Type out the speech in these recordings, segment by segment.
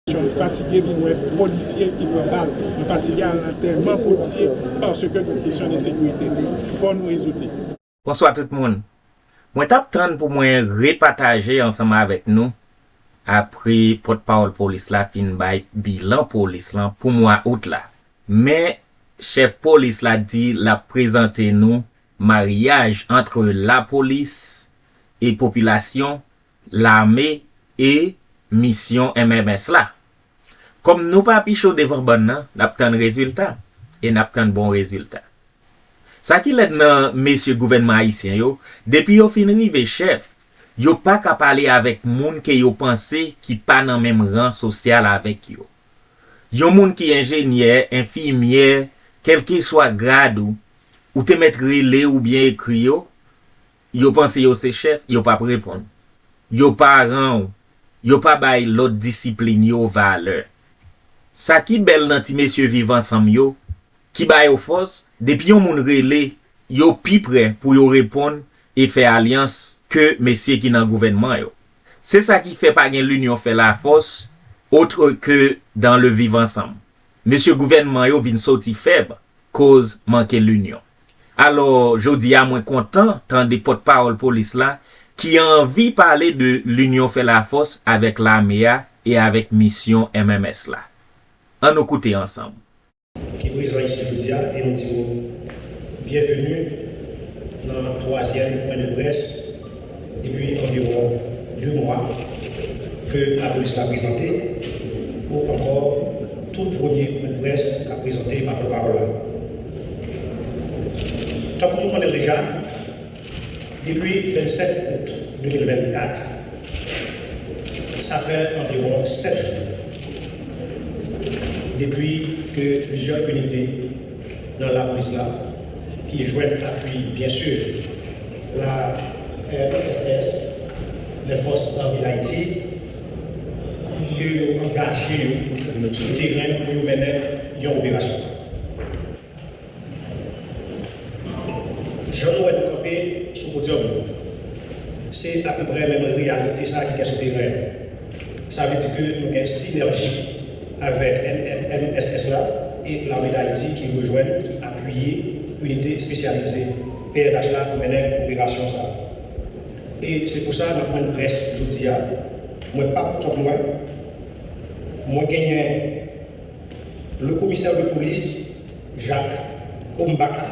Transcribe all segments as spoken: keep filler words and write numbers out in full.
M fatige vin wè polisye ki pran bal. M fatige al nan antèman polisye paske gen kesyon de sekirite. Fò nou rezoud li. Bonswa tout moun. Mwen t ap tann pou mwen repataje ansanm avèk nou apre pòtpawòl polis la fin bay bilan polis lan pou mwa out la. Men chèf polis la di l ap prezante nou maryaj ant lapolis e popilasyon, lame e misyon M M S la. Kòm nou pa pi cho devan bann nan, n ap tann rezilta e n ap tann bon rezilta. Sa ki lèd nan mesye gouvènman ayisyen yo, depi yo fin rive chèf, yo pa ka pale avèk moun ke yo panse ki pa nan menm ran sosyal avèk yo. Yon moun ki enjenyè, enfimyè, kèlkeswa grad ou, ou te mèt rele oubyen ekri yo, yo panse yo se chèf, yo p ap reponn. Yo pa ran w, yo pa bay lòt disiplin yo valè. Sa ki bèl nan ti mesye viv ansanm yo, ki ba yo fòs, depi yon moun rele, yo pi prè pou yo reponn e fè alyans ke mesye ki nan gouvènman yo. Se sa ki fè pa gen linyon fè lafòs, otre ke dan le viv ansanm. Mesye gouvènman yo vin soti fèb, koz manke linyon. Alò, jodi a mwen kontan tande pòtpawòl polis la ki anvi pale de linyon fè lafòs avèk lame a e avèk misyon M M S la. Ann nou koute ansanm. Ki prezan isi jodi a e nou di yo byenveni nan twazyèm pwen de près depi anviwon de mwa ke lapolis la prezante, ou ankò tout premye pwen de près k ap prezante pa pòtpawòl la. Tankou nou konnen l deja, depi vennsèt out de mil vennkat, sa fè anviwon sèt jou depi ke plizyè inite nan lapolis la, ki jwenn apui, byen si, la R S S, les Forces Armées d'Haïti, ke yo angaje yo sou teren pou yo mennen yon operasyon. Jan nou wè nou kanpe sou podyòm yo, se apeprè menm reyalite sa ki gen sou teren an. Sa vle di ke nou gen sinèji avèk M M S S la e Lame Dayiti ki rejwenn, ki apiye inite espesyalize P N H la pou mennen operasyon sa. E se pou sa nan pwen de près jodi a, mwen p ap kont mwen, mwen genyen le commissaire de police Jacques Ombaka,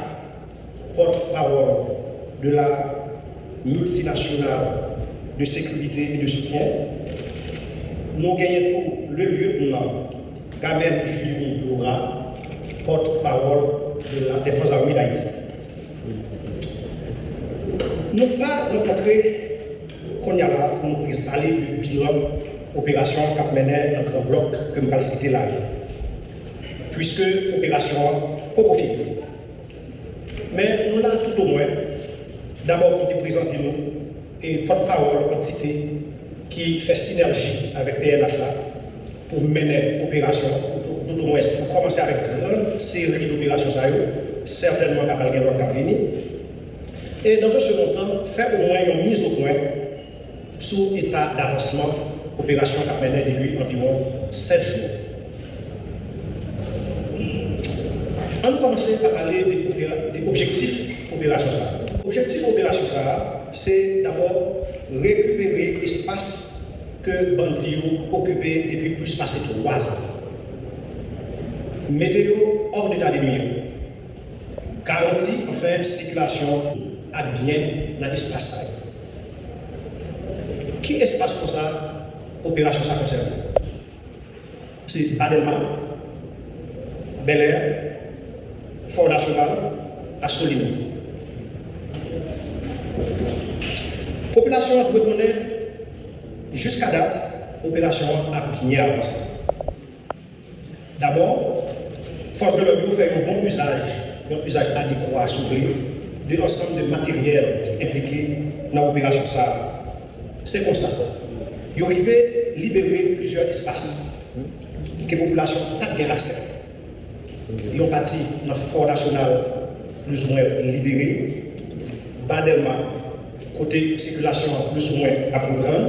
porte-parole de la multinationale de sécurité et de soutien. Nou genyen tou le lieutenant Gamel Julie Laura, porte-parole de la Défense Armée d'Haïti. Nou pa rankontre kounye a la pou nou priz pale de bilan operasyon k ap mennen nan gran blòk ke m pral site la yo, puiske operasyon an poko fini. Men nou la toutomwen, dabò pou te prezante nou e pòtpawòl antite ki fè sinèji avèk P N H la pou mennen operasyon, toutomwens pou kòmanse avèk gran seri doperasyon sa yo, sètènman ka pral gen lòt k ap vini. E dans un second temps, fè omwen yon mizopwen sou eta davansman operasyon k ap mennen depi anviwon sèt jou. Ann kòmanse pa pale de opera-, de objektif operasyon sa a. Objektif operasyon sa a, se dabò rekipere espas ke bandi yo okipe depi plis pase twazan. Mete yo hors d'état de nuire. Garanti, anfen, sikilasyon ak byen nan espas sa yo. Ki espas konsa operasyon sa konsène? Se Ba Dèlma, Bèlè, Fò Nasyonal ak Solino. Popilasyon an dwe konnen, jiska dat, operasyon an ap byen avanse. Dabò, fòs de lòd yo fè yon bon izaj, yon izaj adekwa, si w vle, de ansanm de materyèl ki enplike nan operasyon sa a. Se konsa, yo rive libere plizyè espas ke popilasyon an pa t gen aksè. Yon pati nan Fò Nasyonal plizoumwen libere, Ba Dèlma, kote sikilasyon an plizoumwen ap reprann,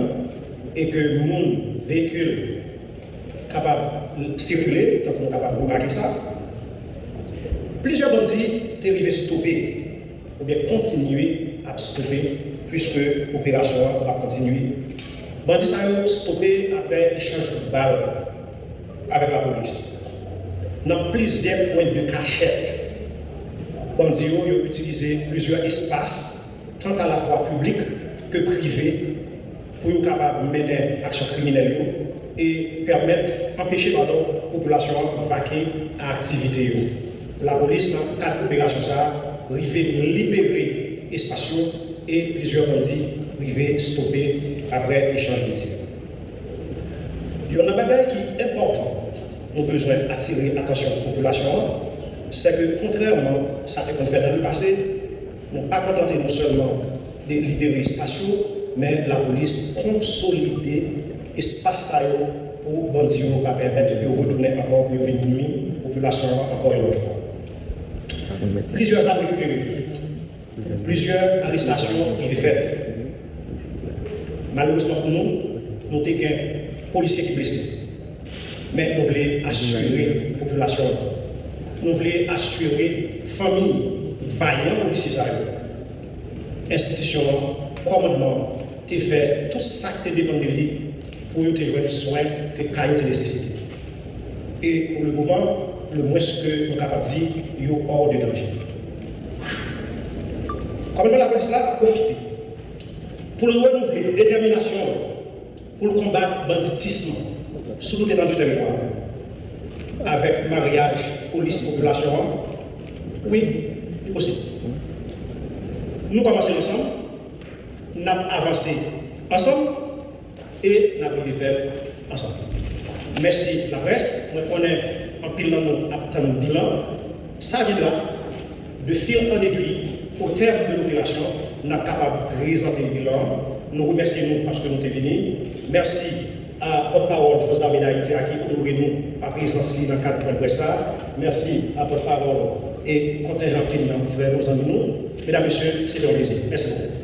e ke moun, veyikil, k kapab sikile, tankou nou kapab remake sa. Plizyè bandi te rive stope oubyen kontinye ap stope, piske operasyon an ap kontinye. Bandi sa yo stope apre echanj bal avèk lapolis. Nan plizyè pwen de kachèt, bandi yo, yo itilize plizyè espas, tan alafwa piblik ke prive, pou yo kapab mennen aksyon kriminèl yo e pèmèt, anpeche, padon, popilasyon an vake a aktivite yo. Lapolis, nan kad operasyon sa a, rive libere espas yo e plizyè bandi rive stope apre echanj de tir. Youn nan bagay ki enpòtan nou bezwen atire atansyon popilasyon an, se ke kontrèman sa te konn fèt nan lepase, nou pa kontante nou sèlman de libere espas yo, men lapolis konsolide espas sa yo pou bandi yo pa pèmèt yo retounen ankò pou yo vin nwi popilasyon an ankò yon lòt fwa. Plizyè zam rekipere, plizyè arestasyon rive fèt. Malerezman pou nou, nou te gen polisye ki blese. Men nou vle asire popilasyon an, nou vle asire fanmi vayan polisye sa yo, enstitisyon an, kòmandman an te fè tout sa k te depann de li pou yo te jwenn swen ke ka yo te nesesite. E pou le moman, le mwens ke nou kapab di, yo hors de danger. Kòmandman lapolis la ap pwofite pou l renouvle detèminasyon l pou l konbat banditism sou tout etandi teritwa avèk maryaj polis popilasyon an. Wi, li posib. Nou kòmanse ansanm, n ap avanse ansanm e n ap rive fè l ansanm. Mèsi laprès. Mwen konnen anpil nan nou ap tann bilan. Sa vin la, de fil an egwi, o tèm de loperasyon, n ap kapab prezante bilan an. Nou remèsye nou paske nou te vini. Mèsi a pòtpawòl Fòs Lame Dayiti a ki onore nou pa prezans li nan kad pwen près sa. Mèsi a pòtpawòl e kontenjan Kin nan, frè nou, zanmi nou. Medam, mesye, se te yon plezi. Mèsi bokou.